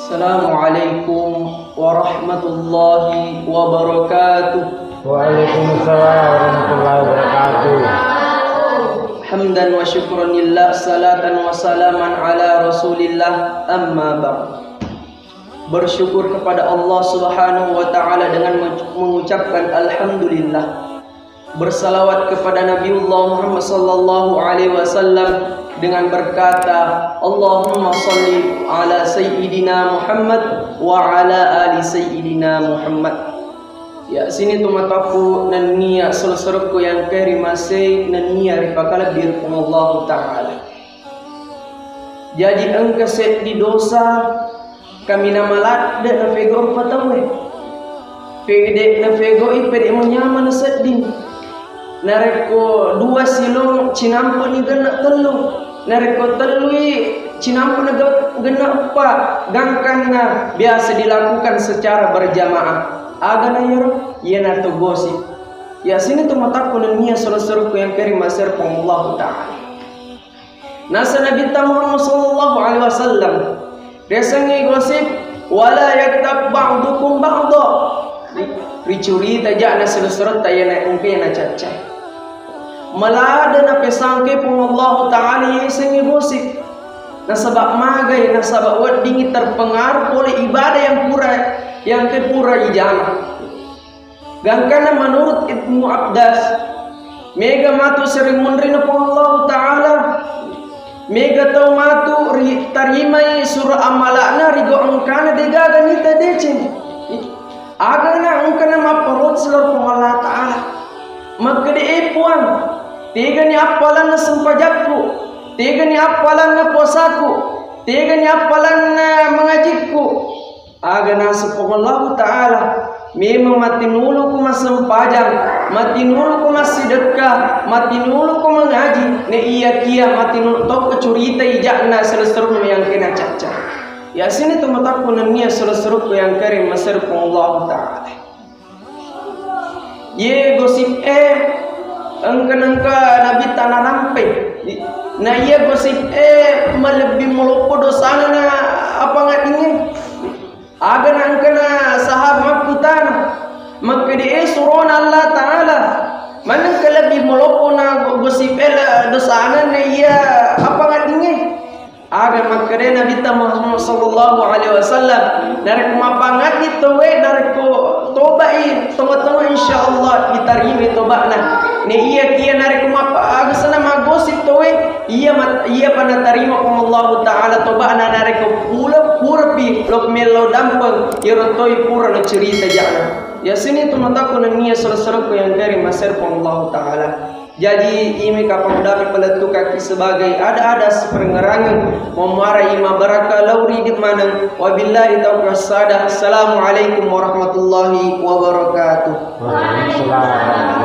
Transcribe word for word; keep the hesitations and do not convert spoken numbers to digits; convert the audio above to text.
Assalamualaikum warahmatullahi wabarakatuh. Waalaikumsalam warahmatullahi wabarakatuh. Hamdan wa syukran lillah, salatan wa salaman ala Rasulillah, amma ba'd. Bersyukur kepada Allah Subhanahu wa Ta'ala dengan mengucapkan alhamdulillah. Bersalawat kepada Nabiullah Muhammad sallallahu alaihi wasallam dengan berkata, "Allahumma salli ala Sayyidina Muhammad wa ala ali Sayyidina Muhammad." Ya, sini tu mataku nennia seleserekku yang keri masei nennia ripakalebbi Allah Ta'ala. Jaji engka seddi dosa kaminang maladde nafegau rupa tauwe. Pede nafegoi pede manyameng sedding. Narekko dua silong cinampuni genna tellu. Narekko tellui cinampuni ge-, genna eppa. Gangkanna biasa dilakukan secara berjamaah. Aga na iyaro? Iyana to gosip. Ya sini tu matakku nennia sero-serokku yang keri maserpong Allah Ta'ala. Nasa Nabitta Muhammad sallallahu alaihi wasallam, riasengnge gosip, "Wala yaktab ba'dukum ba'da." Ri-, ricurita ja'na sero-serotta iyana engkae nacacca. Malada napesangke Puang Allahu Ta'ala yasengnge gosip. Nasaba magai, nasaba weddingngi terpengaruh oleh ibadah yang pura, yang ke pura ijama. Gangkanna menurut Ibnu Abbas, mega matu sering munrina Puang Allahu Ta'ala, mega tau matu ri-, tarimai surah amala'na rigo engkana degaga nita deceng. Agana engkana mapparot selor Puang Allah Ta'ala. Makkeda, "E Puang, tegani appalanna sempajakku, tegani appalanna puasaku, tegani appalanna mangajikku." Aga naseng Puang Allahu Ta'ala, memang matinuluku massempajang, matinuluku massidekka, matinuluku mangaji, ne iya kia matinulu tokko curita ija'na sero-serokmu yang kena cacca. Ya sini tu matakku nennia sero-serokku yang kering maserpong Allahu Ta'ala. Ye gosip e engka nengka Nabitta narampe. Na iya gosip e malebbi maloppo dosana na apa ngadingnge. Aga na engkana sahabat makkutana, makkeda, "E surona Allah Ta'ala, manengka lebbi maloppo na go-, gosip e la-, dosana na iya apa ngadingnge?" Aga makkeda Nabitta Muhammad sallallahu alaihi wasallam, narekko mappangaddi tauwe, narekko tobai, tongeng-tongeng insyaallah ditarimai tobana. Ne iya kia narekko mappa-, aga sana maggosip tauwe, iya mat-, iya pa natarima Puang Allahu Ta'ala tobana narekko pura, purapi lo mello dampeng iyaro toi pura nacerita ja'na. Ya sini tu matakku nennia sero-serokku yang kering maserpong Allahu Ta'ala. Jadi, imi kapang dapi palettukaki sebagai ada-ada siparengerangeng, mammarai mabaraka lauri di maneng. Wabillahi taufiq wassadah. Assalamualaikum warahmatullahi wabarakatuh. Waalaikumsalam.